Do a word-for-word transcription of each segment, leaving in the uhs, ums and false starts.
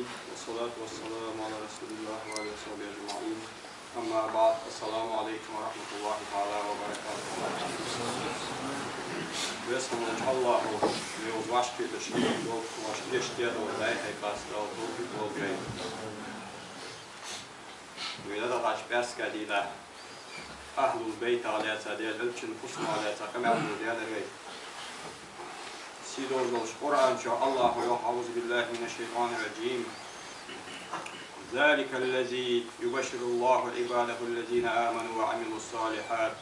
والصلاة والسلام على رسول الله وعلى آله وصحبه أجمعين. أما بعد، السلام عليكم ورحمة الله تعالى وبركاته. Веза хинна волча АллахӀо, вай вӀашкадеш, вай вӀашкадеш дедо, дай хьай къаста, Дала тавфикъ лолда вайна. Вай дӀадахача пӀаьраска дийнахьа Ахьлул-Байтах лаьца, Даьла Элчан фусамах лаьца къамаьл дергда вай. Сийдолча Къуръан чу АллахӀо йоах: أعوذ بالله من الشيطان الرجيم. ذلك الذي يبشر الله عباده الذين آمنوا وعملوا الصالحات.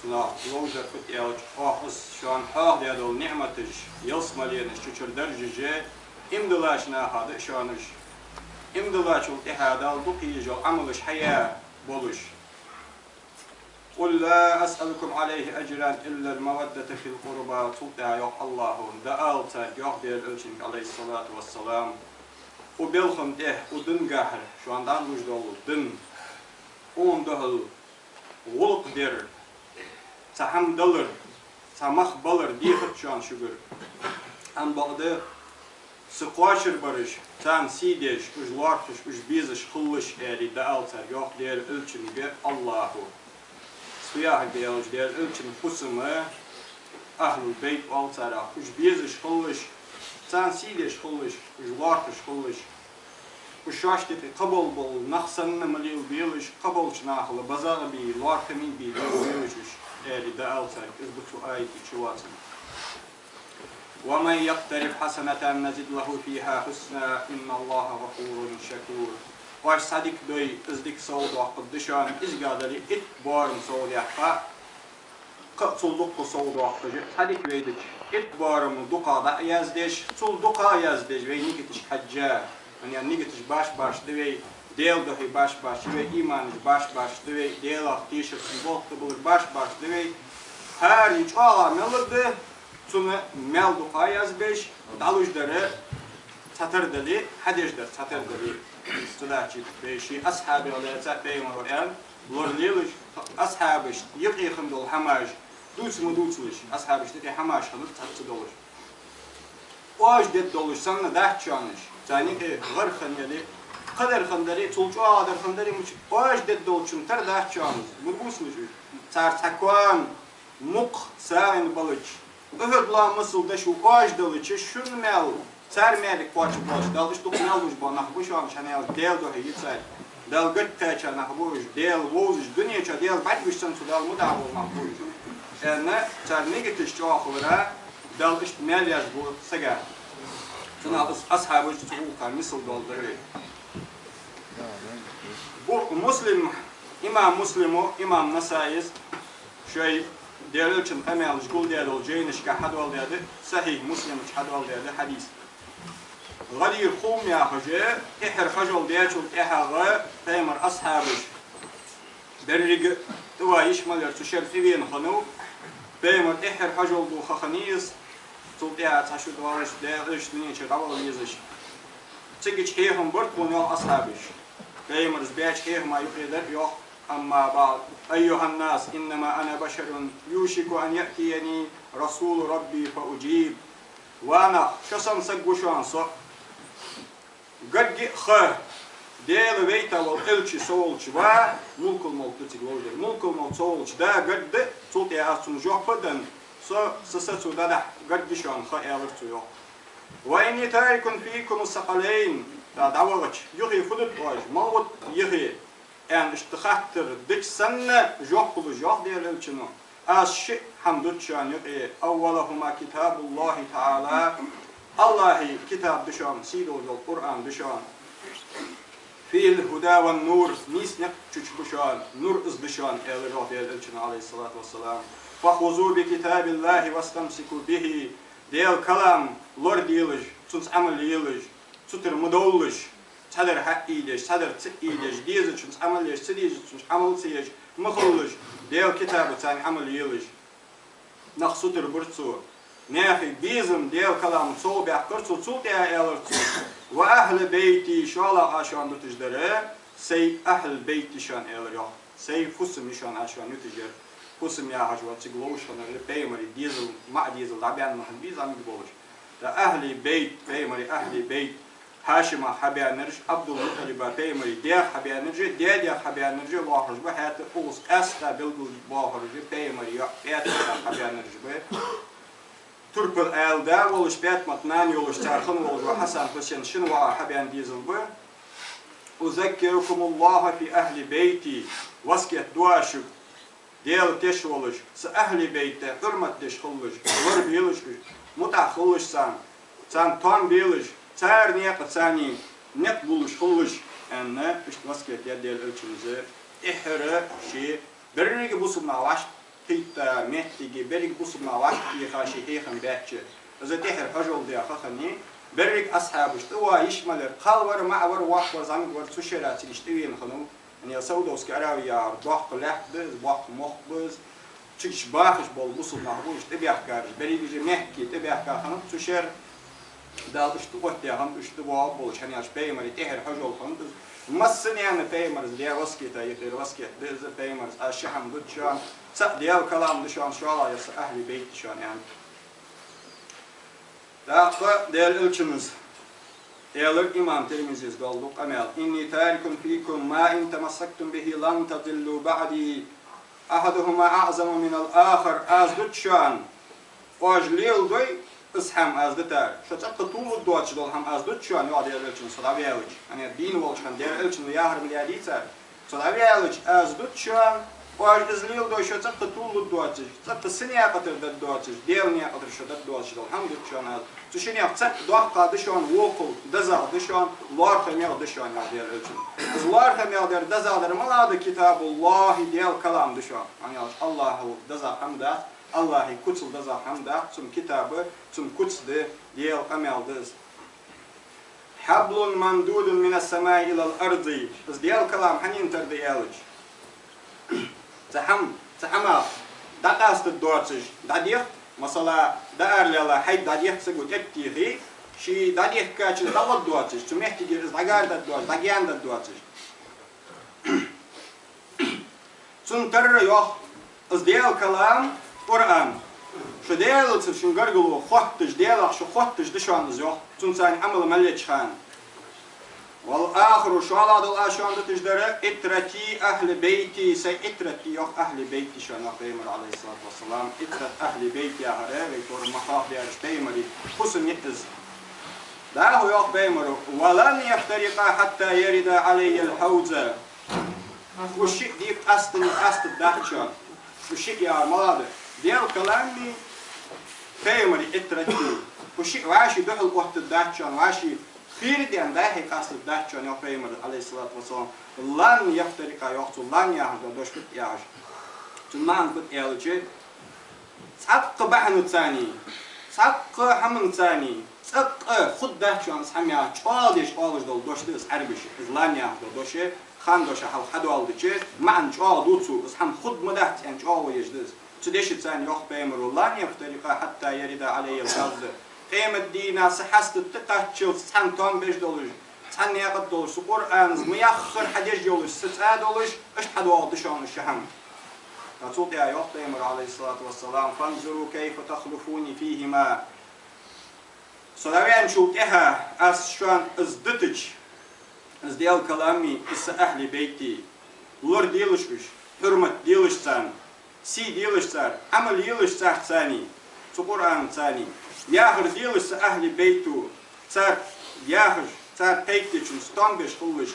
Цунах ловзар фуд аьлча, оаха из шоана хьоахадаь дола ниӀматаш, ялсмаленаш, цу чура даржаш, иман диллача наха да шоана уж. Иман диллачул тӀехьагӀа Далла дукха езаш йола Ӏамалаш хьаяь болаш. قل لا أسألكم عليه أجرا إلا المودة في القربى. Цул тӀехьагӀа йоах АллахӀо, дӀаала царга, йоах Даьла Элчанга, عليه الصلاة والسلام, укх балха тӀа, укх динагахьара, шоана дӀалуш дола дин, укхунна духьал гӀулакх дар, цхьа хӀама далар, цхьа мах балар дехац шоана шугара. Амма бакъда са кхоачарбараш, царна сий деш, уж лоархӀаш, уж безаш хилалаш, аьле, дӀаала царга, йоах Даьла Элчанга АллахӀо. Цу яхилга да аьлча, Даьла Элчан фусам, Ахьлул-Байт оал царех, уж безаш хилалаш, царна сий деш хилалаш, уж лоархӀаш хилалаш. Уж шоашта юкъе кхыбола нах санна ма лелабелаш, кхыболча нахал базагӀа бе, лоархӀаме бе лелабелаш уж, аьле, дӀаала царга, из ба цу аята чу лоацам. ومن يقترف حسنة نزد له فيها حسنا إن الله غفور شكور. Оаш цхьа дика дой, из дика совдоаккхаргда шоана, из га дале, итт боарам совдаьккха, кхы а цул дукха совдоаккхаш, цхьа дика вай дича, итт боарам дукхагӀа дӀа а яздеш, цул дукха а яздеш, вай нигаташка хьежжа. Вай нигаташ баш-баш да вай, Даьла духьа баш-баш да вай, иманаш баш-баш да вай, Даьлах тешар, цун болх тӀабилар баш-баш да вай. ХӀара из чӀоагӀа мел да, цунна маьл дукха а язбеш, дӀалуш дар цхьатарра дале, хьадеш дар цхьатарра дале. Цудухьа вай ший асхьабех лаьца Пайхамара аьннад, лоралелаш, асхьабашта юкъе хинна дола хӀамаш дувца ма дувцалаш, асхьабашта юкъе хӀамаш хиннад цхьацца долаш. Оаш дергдолаш санна дац шоана уж, царна юкъе гӀар хинна яле, кхыдар хинна дале, цул чӀоагӀдар хинна дале, мича оаш дергдолчун тара дац шоана из, ма дувцалаш уж. Цар цхьа коа мукх сагӀийна балча, Ухьуд-лоам мисал да шо, оаш далча, шун маьл, цар маьлага кхоачаргболаш, Далла иштта дукха маьл луш бола нах ба шоана, шоана аьлча, Даьла духьа я цар. Далла гатта кхаьча нах ба уж, Даьла вовзаш, дунен чу Даьла бӀаргагуш санна цу Далла мутӀахьа бола нах ба уж. Аьнна, цар нигаташ чӀоагӀа хилара, Далла иштта маьл язбу сага. Цунах ас-, асхьабаш цу гӀулакха мисал долаш дар вай. Бу-, Муслим, имам Муслимо, имам Насаис шоай Даьла Элчан къамаьлаш гулдаь дола жайнашка хьадоаладаь да, Сахьихь Муслима чу хьадоаладаь да хьадис. ГӀадир Хум яхаш, тӀеххьара хьажол даьчул тӀехьагӀа Пайхамара асхьабаш беррига тӀавала йиш мел яр, цу шера тӀавена хиннав. Пайхамара тӀеххьара хьажол ду ха хиннай из, цул тӀехьагӀа цхьа шу доаллаш, Даьла Элча дунен чура дӀавала везаш. Цигача хьехам бар тхона, йоах, асхьабаша. Пайхамара из баьча хьехама юкъе дар, йоах: أما بعد، أيها الناس، إنما أنا بشر يوشك أن يأتيني رسول ربي فأجيب. Ва нах, шо санна саг ва шоана со. Гаргга а ха, Даьла вайта вола элча со волча ва, Мулкул-Мовт да цига ловш дар, Мулкул-Мовт со волча да гаргда, цул тӀехьагӀа аз цунна жоп а денна, со са сацо дӀадахьа гаргда шоана ха, аьлар цо, йоах. وإني تارك فيكم الثقلين. ТӀаккха дӀавахача, юхе фу дут оаш, мала ва юхе, аьнна, иштта хаттар дича санна, жоп луш, йоах Даьла Элчано, аз ши хӀама дут шоана юкъе: أولهما كتاب الله تعالى, АллахӀа китаб да шоана, сийдолаш дола Къуръан да шоана. فيه الهدى والنور, нийса никъ цу чу ба шоана, нур из да шоана, аьлар, йоах, Даьла Элчано, عليه الصلاة والسلام. فخذوا بكتاب الله واستمسكوا به. Даьла калам лораделаш, цунца Ӏамал елаш, цу тӀара ма довлалаш, цхьадар хьаийдеш, цхьадар ца ийдеш, дезачунца Ӏамал еш, ца дезачунца Ӏамал ца еш ма хилалаш, Даьла китабаца Ӏамал елаш. Нах сутара бир цо. Наьха безам Даьла калама совбаьккхар цо, цул тӀехьагӀа аьлар цо: وأهل بيتي, шоллагӀа аз шоана дуташ дар сай Ахьлул-Байт я шоана, аьлар, йоах. Сай фусам я шоана аз шоана юташ яр. Фусам яхаш вар цига ловш хиннар, Пайхамара дезал, маӀа дезал дӀабаьнна хинна безам болаш. ТӀаккха Ахьлул-Байт, Пайхамара Ахьлул-Байт, Хьашимах хьабаьннараш, Ӏабдул-МутӀалиба, пайхамара даьх хьабаьннараш, даь-даьх хьабаьннараш лоархӀаш ба, хӀаьта укхаза къаьстта белгалбаьхараш пайхамара йоӀ ПаьтӀамах хьабаьннараш ба. Турпал аьла да волаш, ПаьтӀамат нана йолаш, цар хинна волаш вола Хьасан, Хьусен шин воӀа хьабаьнна дезал ба. أذكركم الله في أهل بيتي, васкет ду аз шуга, Даьла теш волаш, са ахьли байтта хьурмат деш хилалаш, лорабелаш уж, мутӀахьа хилалаш царна, царна тоам белаш, цар наькъа царна никъ булаш хилалаш, аьнна, иштта васкет даьд Даьла Элчано. ТӀеххьара ше беррига бусалба нах вӀашагӀкхийтта моттиге, беррига бусалба нах вӀашагӀкхийтта ше хьехам баьча, из тӀеххьара хьажол даь ха хиннай, беррига асхьабаш тӀаваха йиш ма лер, кхалвар, маӀавар, воккхавар, зӀамагавар, цу шера цига тӀавена хиннав. Яъни Саудовская Аравия яхар доккха лаьтта да из, боккха мохк ба из. Цига бахаш бола бусалба нах ба уж тӀабаьхкараш, берригаш а мехка тӀабаьхка хиннаб цу шера. Дала иштта оттадаь хиннад уж, тӀавоагӀаргболаш, хӀана аьлча пайхамара тӀеххьара хьажол хиннад из. Массанена пайхамара даь васкета юкъера васкет да из, пайхамара: аз ши хӀама дут шоана, цаӀ Даьла калам да шоана, шоллагӀа са ахьли байт да шоана, аьнна. ТӀаккха Даьла Элчано аьлар, имам Тирмизис доаладу къамаьл: إني تارك فيكم ما إن تمسكتم به لن تضلوا بعدي أحدهما أعظم من الآخر. Аз дут шоана, оаш леладой из хӀама аз дитар, шо цӀаккха тувларгдоацаш дола хӀама аз дут шоана, йоах Даьла Элчано, со дӀаваьлча. ХӀана аьлча дийна волча хана Даьла Элчано яхар ма даьдий цар. Со дӀаваьлча, аз дут шоана, оаш из лелдой шо цӀаккха тувларгдоацаш, цӀаккха са наькъа тӀара даргдоацаш, Даьла наькъа тӀара шо даргдоацаш дола хӀама дут шоана аз. Цу шиннех цаӀ доккха да шоана, вокхал дезагӀа да шоана, лоархӀамегӀа да шоана, йоах Даьла Элчано. Из лоархӀамегӀа дар, дезагӀа дар малагӀа да? كتاب الله, Даьла калам да шоана. ХӀана аьлча АллахӀал дезагӀа хӀама дац, АллахӀа куцал дезагӀа хӀама дац, цун китаб, цун куц да, Даьла къамаьл да из. حبل ممدود من السماء إلى الأرض. Из Даьла калам хьанна тара да аьлча, цхьа хӀама, цхьа хӀамах дӀакъастаргдоацаш дӀадехк, масала, дӀааралелла хьайба дӀадехк саго, тӀатехе, ше дӀадехкача дӀагӀоргдоацаш, цу моттигера из дӀагардаргдоацаш, дӀагаьндаргдоацаш. Цунна тара, йоах, из Даьла калам, Къуръан. Шо Даьлаца шун гаргало хотташ, Даьлах шо хотташ да шоана из, йоах, цунца Ӏамал мел еча хана. والآخر, шоллагӀа дола аз шоана дуташ дар, عترتي أهل بيتي, сай Ӏитрат да, йоах, ахьли байт да шоана, йоах пайхамара, عليه الصلاة والسلام. Ӏитрат, ахьли байт яхар, вай тора ма хьоахабаьраш, пайхамара хӀусам я из. ДӀахо йоах пайхамара: ولن يفترقا حتى يردا علي الحوض. Уж шиъ дика къастане къастаргдац шоана. Уж шиъ яхар малагӀа да? Даьла калами, пайхамара Ӏитрати. Уж шиъ вӀаший духьал оттаргдац шоана, вӀаший хийра даьнна дӀа-хьа къастаргдац шоана, йоах пайхамара, عليه الصلاة والسلام. لن يفترقا, йоах цо, لن яхар да дош фуд яхаш. Цун маӀан фуд аьлча, цхьаккха бахьанацани, цхьаккха хӀаманцани, цӀаккха хургдац шоана из хӀама яхача, чӀоагӀдеш оалаш дола дош да из Ӏарбаша. Из لن яхаш дола дош, хандоша хьалха хьадоаладича, маӀан чӀоагӀду цо, из хӀама хург ма дац аьнна чӀоагӀо еш да из. Цу дешацани йоах пайхамара: لن يفترقا حتى يردا علي الحوض. Къематдийнахьа са хьаста тӀакхаччалца цхьана тоам беш долаш, цхьана наькъа тӀа долаш, са Къуръанца ма яххара хьадеш йолаш, са цӀа долаш, иштта хьадоагӀаргда шоана уж ши хӀама. Ткъа цул тӀехьа йоах пайхамара, عليه الصلاة والسلام: فانظروا كيف تخلفوني فيهما. Со дӀаваьнначул тӀехьа аз шоана из дитача, из Даьла калами, из са ахьли байти, лораделаш уж, хьурмат делаш царна, сий делаш цар, Ӏамал елаш царцани, цу Къуръанцани, яхар делаш са ахьли байто, цар яхаш, цар кхайкадечунца тоам беш хилалаш.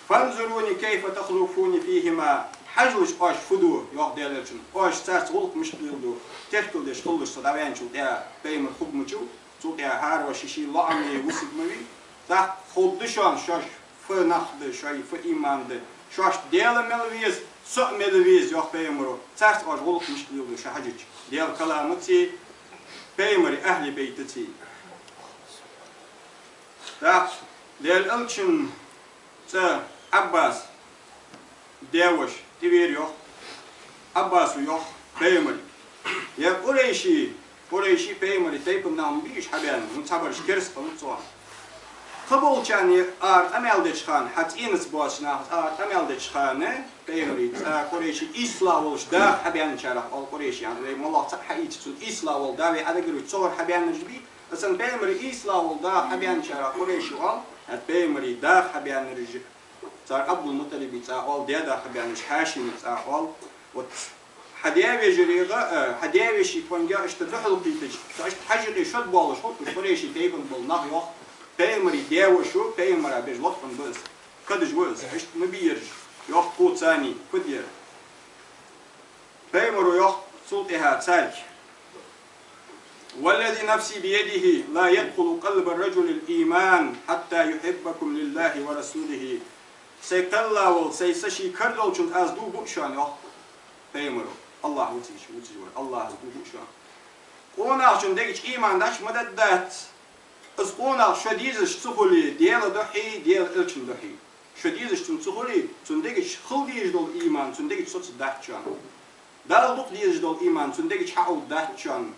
فانظروني كيف تخلفوني فيهما. Хьажалаш оаш фу ду, йоах Даьла Элчано, оаш царца гӀулакх мишта леладу, теркалдеш хилалаш со дӀаваьнначул тӀехьа, пайхамар хургволча, цул тӀехьа хӀара ва ший-ший лоӀаме вусарг ма вий. ТӀаккха ховргда шоана шоаш фу нах да, шоай фу иман да, шоашта Даьла мел веза, со а мел веза, йоах пайхамара, царца оаш гӀулакх мишта леладу шо хьажача, Даьла каламаци, пайхамара ахьли байтаци. ТӀаккха Даьла Элчан цӀа Ӏаббаса даь-воша тӀавера, йоах. Ӏаббаса йоах пайхамарга: «Я Къурайши, Къурайши пайхамара тайпан нах ма бий уж хьабаьнна, ну цхьабараш керста хиннаб цох. Кхыболчарна ара къамаьл деча хана, хьа цӀенаца боацача нахаца ара къамаьл деча хана, пайхамара цӀа Къурайши, ийслагӀа волча даха хьабаьнначарех оал Къурайши, яъни вай моллагӀа цаӀ хьаийца, цунна ийслагӀа вола да вай ӀодоагӀаргвоацаш, цох хьабаьннараш бий, Цун пайхамара ийслагӀа вола даха хьабаьнначарех къурайший оал, хӀаьта пайхамара даха хьабаьннараш, цар Ӏабдул-МутӀалиба цӀи оал, даь даха хьабаьннараш Хьашима цӀи оал. Вот хьа даь-вежарий, э, хьа даь-веший тӀонга иштта духьал кхийтача, цу иштта хьажкъе шод болаш хул, уж къурайший тайпан бола нах йоах, пайхамара даь-воша, пайхамара беш лоткъам ба из. Кадаш ва из, иштта ма бий ераш, йоах кхо цани, куд яр. Пайхамара йоах цул тӀехьа царга: والذي نفسي بيده لا يدخل قلب الرجل الإيمان حتى يحبكم لله ورسوله. Сай кхелла вола, сай са ший кара долчунна аз дув буъ шоана, йоах пайхамара. АллахӀ вувцаш, вувцаш вар, АллахӀа аз дув буъ шоана. Къонахчун дега чу иман дац, ма даддац. Из къонах шо дезаш ца хуле, Даьла духьа, Даьла Элчан духьа. Шо дезаш цунна ца хуле, цун дега чу хила дезаш дола иман цун дега чу соцаргдац шоана. Далла дукха дезаш дола иман цун дега чу хьаалургдац шоана.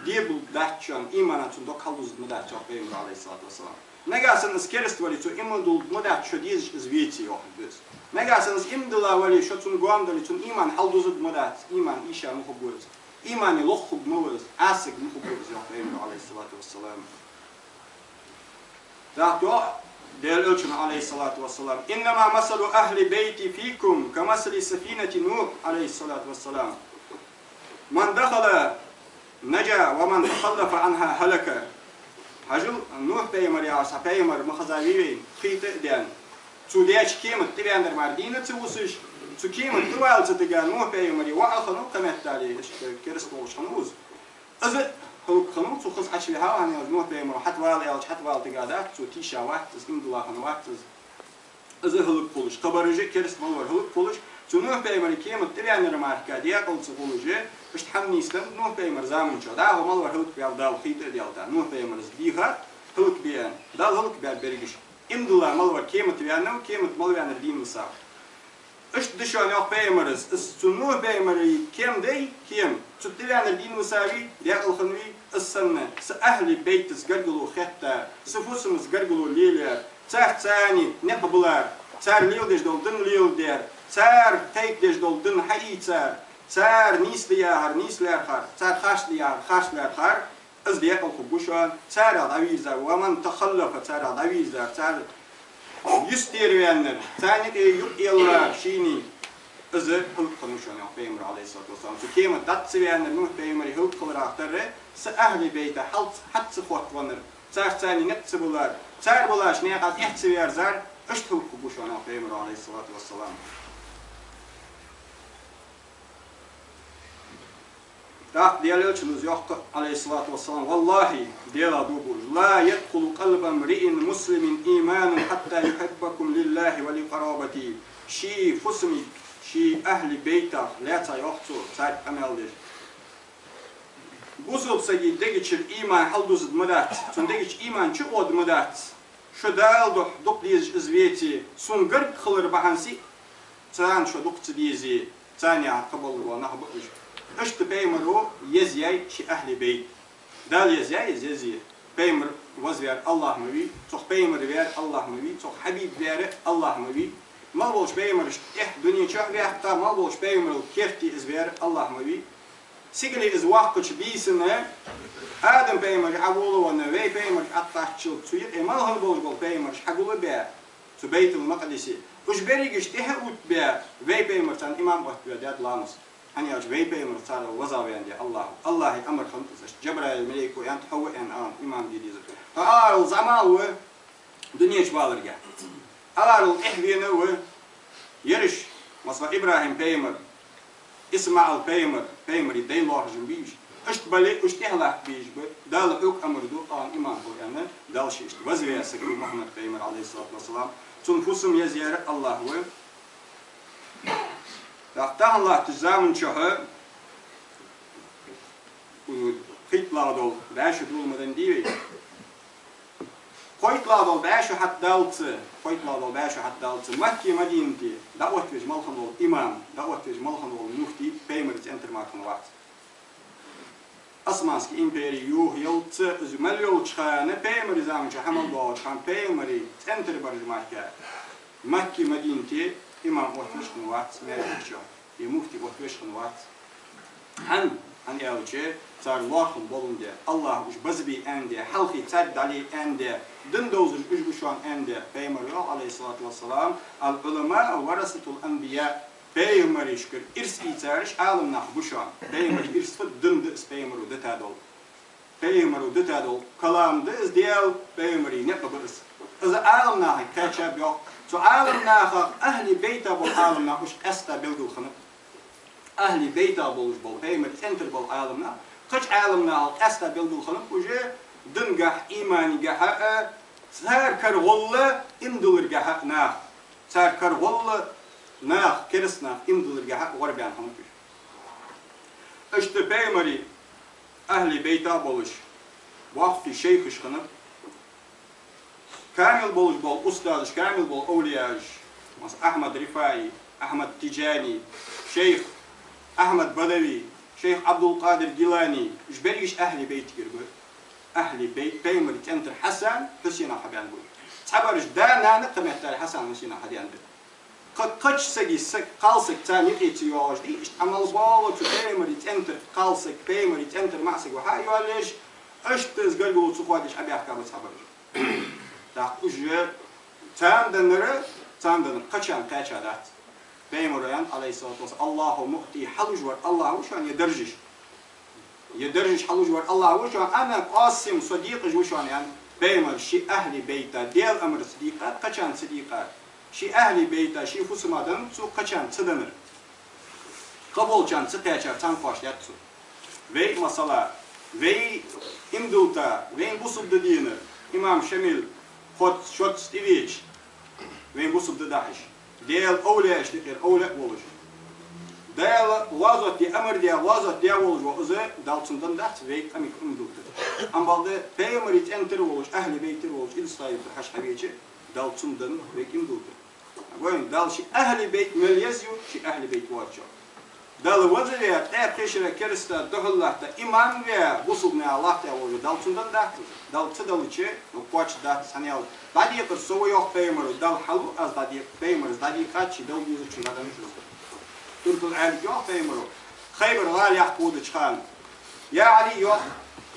Дебалургдац шоана, имана цун дог хьалдузаргма дац, йоах пайхамара, عليه الصلاة والسلام. Нагахьа санна из кераста вале, цо иман дулларгма дац, шо дезаш из веце, йоах. Нагахьа санна из иман дилла вале, шо цунна гоама дале, цун иман хьалдузаргма дац, иман ийша ма хургва из. Имане лох хургма ва из, Ӏасаг ма хургва из, йоах пайхамара, عليه الصلاة والسلام. ТӀаккха йоах Даьла Элчано, عليه الصلاة والسلام: إنما مثل أهل بيتي فيكم كمثل سفينة نوح، عليه الصلاة والسلام. من دخلها نجا ومن تخلف عنها هلك. Хьажал, Нухь пайхамар яхаш цхьа пайхамар ма хезавий вайна, хий тӀа а даьнна. Цо даьча кема тӀа ваьннар мара дийна ца вусаш, цу кема тӀа вала ца тига Нухь пайхамара воӀ хиннав, кхыметтел иштта кераста волаш хиннав из. Из а хӀалакхиннав, цо хаза Ӏочувихьав, хӀана аьлча Нухь пайхамара хьатӀавала аьлча, хьатӀавала тига дац, цо тийша вац из, иман дилла хинна вац из. Из а хӀалакхулаш, кхыбараш а, кераста мел вар хӀалакхулаш, цу Нухь пайхамара кема тӀа ваьннар мара даькъала ца хулаш, иштта хӀама нийсденнад Нухь пайхамара заман чу. ДӀахо мел вар хӀалакваьннав Даьла хий тӀа а даьлча, Нухь пайхамара из дийхад, хӀалакбе аьнна. Даьла хӀалакбаьб берригаш. Иман дилла мел вар кема тӀа ваьннав, кема тӀа мел ваьннар дийна висав. Иштта да шоана, йоах пайхамара, из цу Нухь пайхамара кема дий, кема, цу тӀа ваьннар дийна висавий, даькъала хиннавий, из санна са ахьли бейтаца гаргало хетта, са фусамца гаргало лелаяьр, царца цхьана никъ биллар, цар леладеш дола дин леладер, цар кхайкадеш дола дин хьаийцар, цар нийса да яхар нийса лаьрхӀар, цар харц да яхар харц лаьрхӀар, из даькъала хургва шоана, царех дӀавийрзар, ومن تخلف, царех дӀавийрзар, цар юстара ваьннар, царна юкъе юкъ еллар шийна, из хӀалакхиннав шоана, йоах пайхамара, عليه الصلاة والسلام. Цу кема тӀа дац ца ваьннар Нухь пайхамара хӀалакхиларах тара, са ахьли бейта хьалц-, хьатӀа ца хоттавеннар, царца цхьана никъ ца биллар, цар биллача наькъа тӀехьа ца верзар, иштта хӀалакхургва шоана, йоах пайхамара, عليه الصلاة والسلام. ТӀаккха Даьла Элчано из йоах, عليه الصلاة والسلام: والله, Даьлах дув буъ, لا يدخل قلب امرئ مسلم إيمان حتى يحبكم لله ولقرابته. Ший фусамга, ший ахьли бейтах лаьца, йоах цо, царга къамаьл деш. Бусалба сага дега чура иман хьалдузаргма дац, цун дега чу иман чуоттаргма дац. Шо Даьла духьа дукха дезаш из веце, сона гарга хилар бахьан сий, царна шо дукха ца дезе, царна яхар кхабалларгвола нах ба уж. Иштта пайхамара езъяьй ший ахьли бейт. Даьла езъяьй из, езъяьй. Пайхамар вазваьр АллахӀ ма вий, цох пайхамар ваьр АллахӀ ма вий, цох хьабиб ваьр АллахӀ ма вий. Мел болча пайхамарашта тӀехьа дунен чу ваьккха, мел болча пайхамарал керте из ваьр АллахӀ ма вий. Сигале из ваккхача бийсанна, Адам пайхамар Ӏоволавенна, вай пайхамараш Ӏокхаччалца, цу юкъе мел хинна болаш бола пайхамараш хьагулбаь, цу Байтул-Макъдисе. Уж берригаш тӀехьа а оттабаь, вай пайхамар царна имам оттаваь даьд ламаз. ХӀана аьлча вай пайхамар царел вазагӀа ваьнна да АллахӀа. АллахӀа амар хиннад из, иштта Джабраил малейко аьннад, хьо ва аьнна, а, имам де дезар. Хьо аларел зӀамагӀа ва, дунен чу валарга. Аларел тӀехьа вена а ва, ераш, масала, ИбрахӀим пайхамар, ИсмаӀал пайхамар, пайхамарий дай лоархӀаш ма бий уж. Иштта бале, уж тӀехьа латта безаш ба, Дала хьога амар ду, а, имам хила аьнна, Дала ше иштта вазваь саг ва Мухьаммад пайхамар, عليه الصلاة والسلام. Цун фусам езъяьр АллахӀ ва. ТӀаккха тахан латтача заман чухь, м, кхийтталагӀа дола бӀаь шу дола ма деннадий вай. КхойтталагӀа дола бӀаь шу хьатӀадаллалца, кхойтталагӀа дола бӀаь шу хьатӀадаллалца, Макке, Мадинате дӀаоттавеш мел хинна вола имам, дӀаоттавеш мел хинна вола муфтий пайхамара цӀен тӀара мара хинна вац. Османски импери юхаяллалца, из мел йолча хана, пайхамара заман чухь хьа мел доагӀача хана, пайхамара цӀен тӀара баржа мара Макке, Мадинате имам оттавеш хинна вац, маьждиге чу, е муфтий оттавеш хинна вац. ХӀана? ХӀана аьлча, цар лоархӀам боландаь, АллахӀа уж базбе аьннадаь, хьалхе царга дӀале аьннадаь, дин довзаш уж ба шоана аьннадаь, Пайхамара йоах, Ӏалайхи ссалату вассалам: «العلماء ورثة الأنبياء». Пайхамарашкара ирс ийцараш Ӏаламнах ба шоана. Пайхамара ирс фуд? Дин да из, пайхамаро дита дола. Пайхамаро дита дола калам да из, Даьла пайхамара никъ ба из. Из Ӏаламнахага кхаьчаб йоах. Цу Ӏаламнахах, ахӀли байтах бола Ӏаламнах уж къаьстта белгалхиннаб. АхӀли байтах болаш бола, Пайхамара цӀентара бола Ӏаламнах, кхыча Ӏаламнахал къаьстта белгалхиннаб уж дингахьа, иманагахьа а, цар кара гӀолла иман дилларгахьа а нах, цар кара гӀолла нах, кераста нах иман дилларгахьа а гӀорбаьнна хиннаб уж. Иштта Пайхамара ахӀли байтах болаш боккхий шайхаш хиннаб, камил болаш бола устазаш, камил бола овлияаш, масала, Ахьмад РифаӀи, Ахьмад Тиджани, шайх Ахьмад Бадави, шайх Ӏабдулкъадир Гилани, уж берригаш ахӀли байтагара ба. АхӀли байт, Пайхамара цӀентара Хьасан, Хьусенах хьабаьнна ба. Цхьабараш да-нана кхаметтар Хьасан, Хьусенах хьадаьнна да. Кхы-, кхыча сага, саг, кхалсаг царна юкъе ца йоагӀаш дий, иштта Ӏамал боагӀа цу Пайхамара цӀентара кхалсаг, Пайхамара цӀентара маӀа саг ва хьа а йоалаеш, иштта из гаргало ца хоадеш Ӏабаьхка ба цхьабараш. ТӀаккха уж царна даннар, царна даннар кхычарна кхаьча дац. Пайхамара аьннад, Ӏалайхи ссалату вассалам: «الله معطي», хьалуш вар АллахӀ ва шоана, е даржаш. Е даржаш хьалуш вар АллахӀ ва шоана, «أنا قاسم», со декъаш ва шоана, аьннад Пайхамара ший ахӀли байта, Даьла амарца дийкъад, кхычарна ца дийкъад. Ший ахӀли байта, ший фусама даннад цо, кхычарна ца даннар. Кхыболчарна ца кхаьчар цхьанакхоачаш даьд цо. Вай, масала, вай иман дилла, вайна бусалба ди денна имам Шамил хоц-, шоца тӀавеча, вайна бусалба ди дахьаш, Даьла овлияашта юкъера овлия а волаш, Дала гӀазот де амар даь, гӀазот даь волаш ва из, Дала цунна даннадац вай къамага иман дилла. Амма бакъда Пайхамара цӀентара волаш, ахӀли байтара волаш, из стайпа хьажа хьавеча, Дала цунна даннад вай иман дилла. Вайна Дала ший ахӀли байт мел еза ю, ший ахӀли байт воацачоа. Дала ваза ве, ткъаь пхи шера кераста духьал латта, имам ве, бусалба наха латтаь волаш, Дала цунна даннадац. Дала ца далча, ну, кхоачаш дац, хӀана аьлча, дӀадекъар со ва, йоах Пайхамара, Дала хьалу, аз дӀадекъ-, Пайхамара из дӀадийкъад, ший Дала везачунна дӀаденнача. Турпал Ӏаьлас йоах Пайхамара, Хайбар гӀала яккха водача хана: «Я Ӏали, — йоах,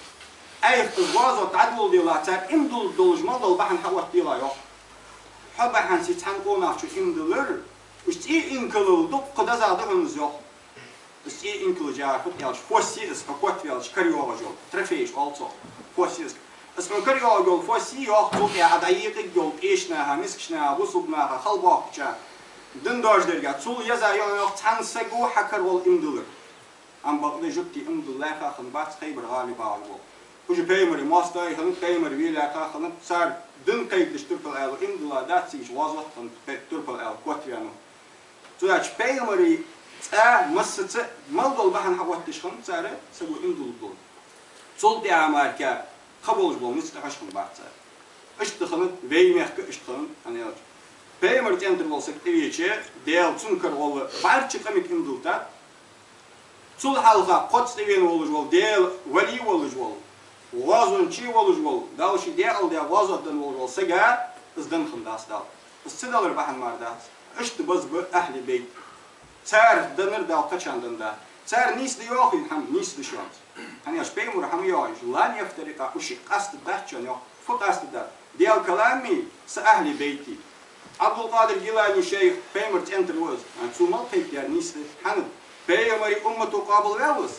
— айхьа из гӀазот дӀадоладелахь, цар иман дилла долаш мел дола бахьан хьаоттаделахь, — йоах. — Хьо бахьанца цхьан къонахчо иман диллар, уж цӀий инкалал дукха дезагӀа да хьона из, — йоах. — Из цӀий инкалал яхар фуд аьлча, фос я из, хьо котваьлча кара йоагӀаш йола, трофей оал цох, фос я из. Из хьона кара йоагӀаш йола фос я, — йоах, — цул тӀехьа Ӏа дӀаекъаргйола пӀештнаха, мискачнаха, бусалба наха, халбохкача, дин доаржадарга, цул еза я хьона, — йоах, — цхьан саго хьа кара гӀолла иман диллар». Амма бакъда жугтий иман дилла лаьрхӀа хиннабац Хайбар гӀала багӀаш бола. Уж Пайхамара моастагӀий хиннаб, Пайхамар ве лаьрхӀа хиннаб, цар дин кхайкадеш Турпал Ӏаьлас иман дилла дац, цига гӀазот хиннад, Турпал Ӏаьлас котваьннав. Цудухьа Пайхамара цӀа массаза мел дола бахьан хьаоттадеш хиннад цар, саго иман диллалургдолаш. Цул тӀехьа мара кхы болаш бола низ тӀахьош хиннабац цар. Иштта хиннад вай мехка, иштта хиннад, хӀана аьлча, Пайхамара цӀентара вола саг тӀавеча, Дала цун кара гӀолла бӀарчча къамага иман диллад. Цул хьалха кхозза тӀавена волаш вола, Даьла вали волаш вола, гӀазотчи волаш вола, Дала ший декъала даь гӀазот денна волаш вола сага из денна хиннадац Дала. Из ца далар бахьан мара дац. Иштта база ба ахӀли байт. Цар деннар Дала кхычарна даннадац. Цар нийса да йоахий хӀама? Нийса да шоана. ХӀана аьлча Пайхамара хӀама йоах: «لن يفترقا», уж шиъ къаста дац шоана, йоах. Фу къаста дац? Даьла калами, са ахӀли байти. Ӏабдулкъадир Гилани шайх Пайхамара цӀентара ва из. А цо мел кхайкадаьр нийса да. ХӀана? Пайхамара уммато къоабалваьв из.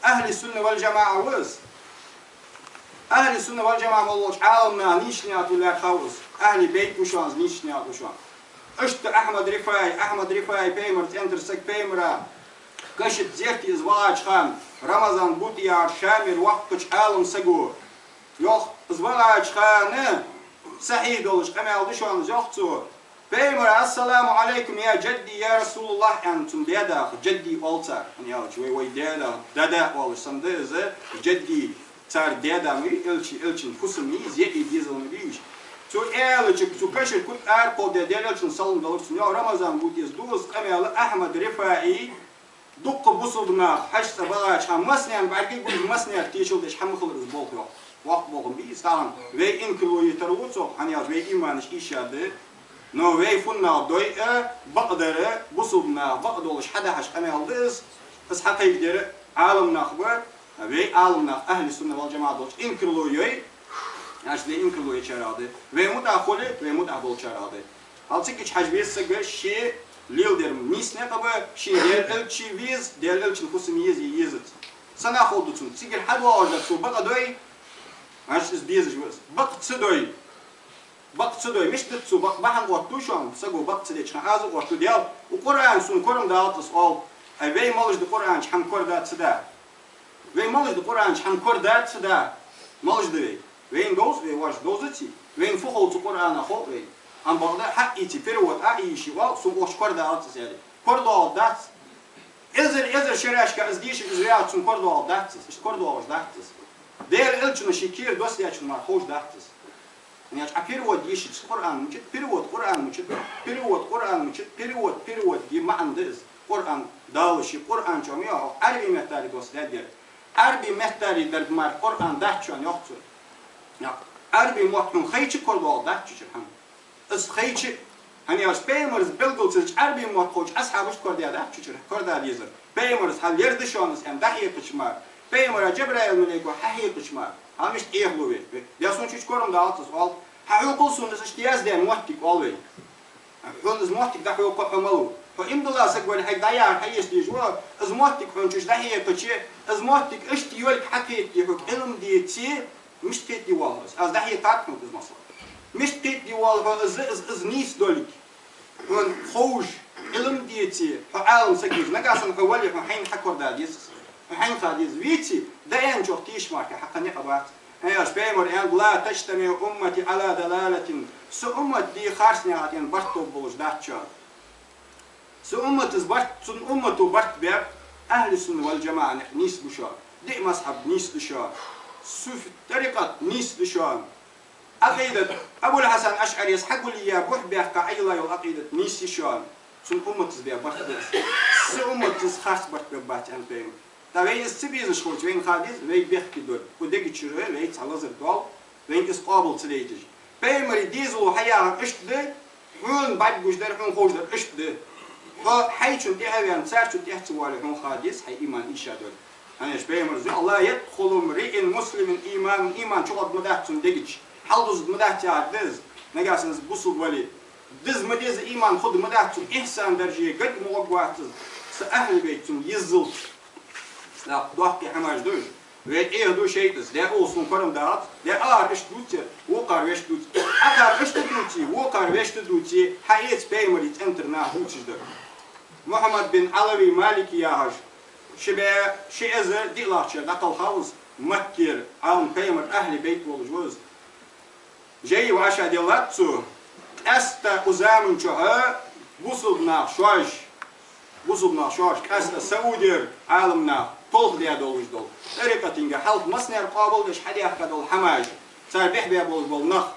АхӀли сунна вал жамаӀа ва из. АхӀли сунна вал жамаӀа мел волча Ӏаламнаха нийсача наькъа тӀа лаьрхӀа ва из. АхӀли байт ва шоана из, нийсача наькъа тӀа ва шоана. Иштта Ахьмад РифаӀи, Ахьмад РифаӀи Пайхамара цӀентара саг, Пайхамара кашаца зерате из вагӀача хана, Рамазан Бути яхача Шамера воккхача Ӏалам саго, йоах, из вагӀача хана сахьихь долаш къамаьл да шоана из, йоах цо. Пайхамара: «السلام عليكم يا جدي يا رسول الله», аьннад цун даь-дах, джадди оал цар, хӀана аьлча вай, вай даь-да, дада оалаш санна да из, джадди, цар даь-да ма вий, элча, элчан фусам ма вий, зе а дезал ма дий уж. Цо аьлча, цу кашара куц ара кховдаь, Даьла элчанна салам далар цунна, йоах, Рамазан Бути, из дувцаш къамаьл Ахьмад РифаӀи, дукха бусалба нах хьажцӀа багӀача хана, массанена бӀаргагуш, массанена тешал деш хӀама хилар из болх, йоах. Воккха болх ма бий из тахан. Вай инкарло йитар ва цох, хӀана аьлча вай иманаш ийша да. Но вай фуннагӀа дойя, бакъдар, бусалба наха бакъдолаш хьадахьаш къамаьл да из, из хьакхайкадар Ӏаламнах ба, вай Ӏаламнах, ахьли сунна вал джамаӀат долча, инкарло йой, аьш де инкарло йечарех да. Вай мутӀахьа хуле, вай мутӀахьа болчарех да. Хьал цигача хьажа веза саг, ше леладер нийса никъ ба, ше Даьла элча веза, Даьла элчан фусам еза е езац. Сенах ховргда цунна? Цигара хьадоагӀаш дар цо бакъ дой, аьш из безаш ва из. Бакъ ца дой, бакъ ца дой, мишта да цо бакъ, бахьан оттаду шоана, саго бакъ ца деча хана аз а оттаду, Даьла, укх Къуръана сона корадац из оал. Ай, вай малаш да Къуръана чу хӀама корадаь ца да? Вай малаш да Къуръана чу хӀама корадаь ца да? Малаш да вай? Вайна довз, вай воаш довзаций? Вайна фу хов цу Къуръанах, хов вайна. Ам бакъда хьаийций, перевод Ӏоийший оал, сона укх чу корадац из аьле. КорадоагӀаргдац. Эзар, эзар шерашка из дийшача из ваьгӀа, цунна корадоагӀаргдац из, иштта корадоагӀаш дац из. Даьла элчано ший кера доссадаьчунга мара ховш дац из. Яьннаш Ӏа перевод дийшача Къуръан мичад, перевод Къуръан мичад, перевод Къуръан мичад, перевод, перевод е маӀан да из. Къуръан, Дала ший Къуръан чу ма йоах, Ӏарбий меттала доссадаьд ер. Ӏарбий меттала дар мара Къуръан дац шоана, йоах цо. Ӏарбий мотт хьона хайча корадоагӀаргдац цу чура хӀама. Из хайча, хӀана аьлча Пайхамара белгал ца дича Ӏарбий мотт ховча асхьабашта корадаьдац цу чура, корадаь дезар. Пайхамара хьал ер да шоана из аьнна дӀахьекхача мара, Пайхамара Джабраил малайко хьахьекхача мара, хьал мишта Ӏехалу вай? Даьла, сона цу чу корадоагӀаргдац из оал. Хьахьокхал сона из иштта яздаь моттиг, оал вай. Хьона из моттиг дӀахьокха хьо малав? Хьо иман дола саг вале, хьайга дӀаяхар хьаэца дезаш ва, из моттиг хьона цу чу дӀахьекхача, из моттиг иштта йолга хьакхетаде хьога Ӏилма деце, мишта кхетаде воалл хьо из? Аз дӀахьекхаргда хьона из масала. Мишта кхетаде воалл хьо из, из, из нийса долга? Хьона ховш, Ӏилма деце, хьо Ӏалам саг веш, нагахьа санна хьо вале, хьона хьайна хьакорадаь деза из. Хьона хьайна ха деза. Веце, дӀааьнначох тийша мара хьа кхы никъ бац. Хьаьш Пайхамара аьннад: «لا تجتمع أمتي على ضلالة». Са уммат дий харцнехьа тӀен барт товргболаш дац шоана. Са умматас барт, цун уммато барт баьб ахьли сунна вал джамаӀа никъ нийса ба шоана. Диъ мазхьаб нийса да шоана. Суфи тӀарикъат нийса да шоана. Ӏакъидат, Абул-Хьасан АшӀарес хьагулъяь бухь баьккха Ӏайла йола Ӏакъидат нийса я шоана. Цун умматас баь барт да из. Са умматас харц барт бергбац аьннад Пайхамара. ТӀаккха вайна из ца безаш хилча, вайна ха деза, вай бехке долга. Укх дега чура вай цхьа лазар доал, вайна из къоабал ца дайташ. Пайхамара дезало хьаяхар иштта да, хьона бӀаргагуш дар, хьона ховш дар иштта да. Хьо хьайчунна тӀехьа ваьнна, царчунна тӀехьа ца воале, хьона ха деза хьай иман ийша долга. Хьаьш Пайхамара аьннад: «لا يدخل امرئ مسلم إيمان», иман чугӀоргма дац цун дега чу. Хьалдузаргма дац яхар да из. Нагахьа санна из бусалба вале, дизма деза иман хургма дац цун, ихьсан дарже гаргма гӀоргвац из, са ахьли бейт цунна йиззалца. Доккхий хӀамаш да уж. Вай Ӏехаду шайтӀас, даь оал сона корадоагӀаргдац, даь акхар иштта дувц ер, вокхар вешта дувц. Акхар иштта дувце, вокхар вешта дувце, хьаэца Пайхамара цӀен тӀара наха дувцаш дар. Мухьаммад бин Ӏалави Малики яхаш, ши бӀаь ши эзар диълагӀча шера дӀакхелхав из, Маккера Ӏалам, Пайхамара ахьли бейт волаш ва из. Жай вӀашагӀделлад цо, къаьстта укх заман чухь бусалба нах шоаш, бусалба нах шоаш, къаьстта Саудера Ӏаламнах толхадаь долаш дола, тӀарикъатага хьалха массанена къоабалдеш хьадаьха дола хӀамаш, цар бӀехбаь болаш бола нах,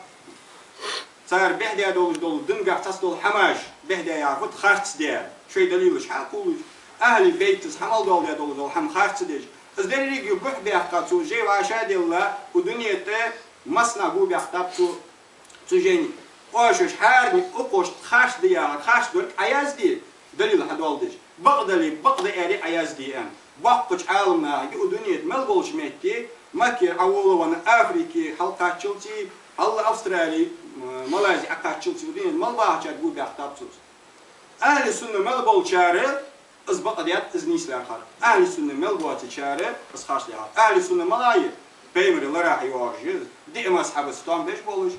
цар бӀехдаь долаш дола, дингахьа цхьацца дола хӀамаш, бӀехдаь яхар фуд, харцдаь, шоай далилаш хьакхувлаш, ахьли бейтаца хьа мел доаладаь долаш дола хӀама харцдеш. Из деррига бухь баьккха цо, жай вӀашагӀделла, укх дунен тӀа массанена гу баьккхаб цо цу жайнега. Оаш уж хӀаране укхошта харцда яхар, харцдолга Ӏоязде, далил хьадоаладеш. Бакъ дале, бакъда аьле Ӏоязде аьнна. Боккхача Ӏаламнахага укх дунен тӀа мел болча метте, Маккера Ӏоволавенна, Африке хьалкхаччалца, хьал Австрали, м, Малайзи Ӏокхаччалца, укх дунен тӀа мел бахачарга гу баьккхаб цо из. Ахьли сунна мел болчара из бакъ даьд, из нийса лаьрхӀад. Ахьли сунна мел боацачара из харц лаьрхӀад. Ахьли сунна малай? Пайхамара ларахьа йоагӀаш я из. Диъ мазхьабаца товш болаш,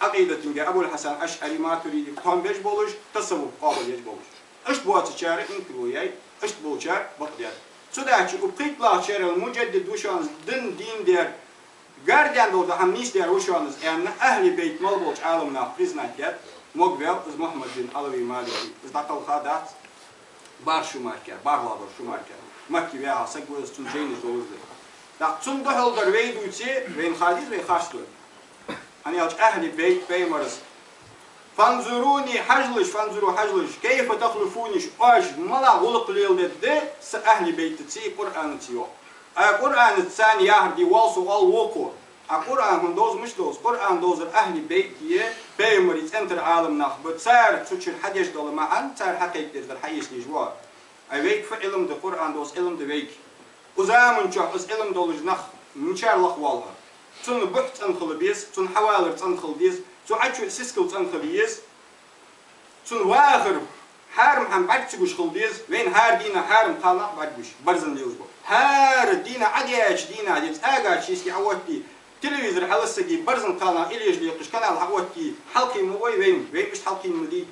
Ӏакъидатага Абул-Хьасан АшӀари, Матуриди товш болаш, тасаввуф къоабалъеш болаш. Иштта боацачара инкарло яьй, иштта болчара бакъ даьд. Цудухьа укх пхийтталагӀча шера муджаддид ва шоана из дин, дин даьр, гаргаденна дола хӀама нийсдаьр ва шоана из аьнна, ахьли бейт мел болча Ӏаламнаха признать даьд, могаваьв из Мухьаммад бин Ӏалави Малики, из дӀакхелха дац. БархӀ шу мара кхы, бархӀлагӀбар шу мара кхы. Макке ваьха саг ва из, цун жайнаш долаш да. ТӀаккха цунна духьал дар вай дувце, вайна ха деза вай харцдолга. ХӀана аьлча ахьли бейт Пайхамара: «فانظروني», хьажалаш, «فانظروا», хьажалаш, «كيف تخلفوني», оаш малагӀа гӀулакх леладергда са ахьли бейтаца, Къуръанаца, йоах. Ай, Къуръанаца царна яхар де воал со, оал вокхо. Ӏа Къуръан хьона довза мишта довз? Къуръан довзар ахьли бейт я, Пайхамара цӀен тӀара Ӏаламнах ба, цар цу чура хьадеш дола маӀан, цар хьакхайкадеш дар хьаэца дезаш ва. Ай, вайга фу Ӏилма да, Къуръан довза Ӏилма да вайга? Укх заман чухь из Ӏилма долаш нах мичара лакхвоал хьа? Цунна бухь цӀена хила беза, цунна хьавалар цӀена хила деза, цу Ӏачу сискал цӀена хила еза. Цунна вахар хьарам хӀама бӀарг ца гуш хила деза, вайна хӀара дийнахьа хьарам кхалнах бӀарг гуш, барзан лелаш ба. ХӀара дийнахьа Ӏадеача дийнахьа денз ага чийски Ӏаоттий, телевизор хьалаьцача барзан кхалнах иллеш лекхаш канал хьаоттий, хьалкхийна ма вай вайна, вайна иштта хьалкхийна ма дий.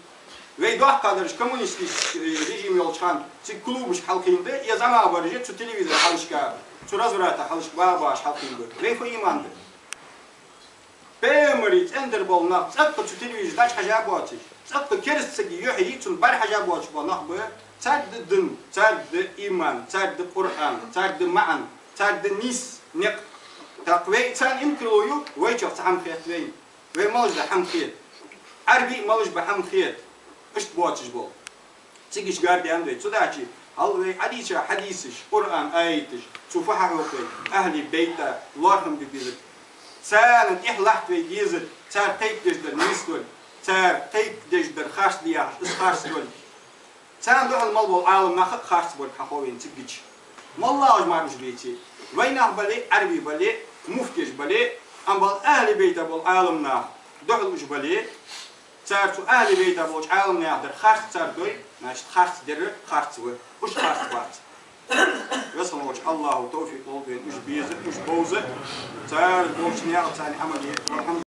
Вай доккхадараш коммунистический режим йолча хана цига клубашка хьалкхийна да, е зӀамагӀбараш цу телевизора хьалхашка, цу разврата хьалхашка бабаш хьалкхийна ба. Вай фу иман да? Пайхамара цӀендар бола нах цӀаккха цу телевизора дӀачухьажа боацаш, цӀаккха кераста сага юхь йий, цунна бӀарахьежа боацаш бола нах ба, царда да дин, царда да иман, царда да Къуръан, царда да маӀан, царда да нийса никъ. ТӀаккха вай царна инкарло ю, вайчох цхьа хӀама хет вайна. Вай малаш да хӀама хет. Ӏарбий малаш ба хӀама хет. Иштта боацаш бола. Цига иштта гардаьннад вай. Цудухьа хьал вай Ӏадийца хьадисаш, Къуръан аяташ, цу фу хьахьокх вай, Ахьли Бейта лоархӀам де дезар. Царна тӀехьа латта вай дезар, цар кхайкадеш дар нийса долга, цар кхайкадеш дар харц да яхаш, из харц долга. Царна духьал мел бола Ӏаламнах а харц болга хьахов вайна цигача. МоллагӀаш мара уж беце. Вайнах бале, Ӏарбий бале, муфтеш бале, амма бала Ахьли Бейта бола Ӏаламнах духьал уж бале, цар цу Ахьли Бейта болча Ӏаламнаьха дар харц цар дой, значит, харц дар харц ва, уж харц бац. Веза хинна волча АллахӀа товфикъ лолда вайна уж беза, уж бовза, цар болча наькъа царна Ӏамал е.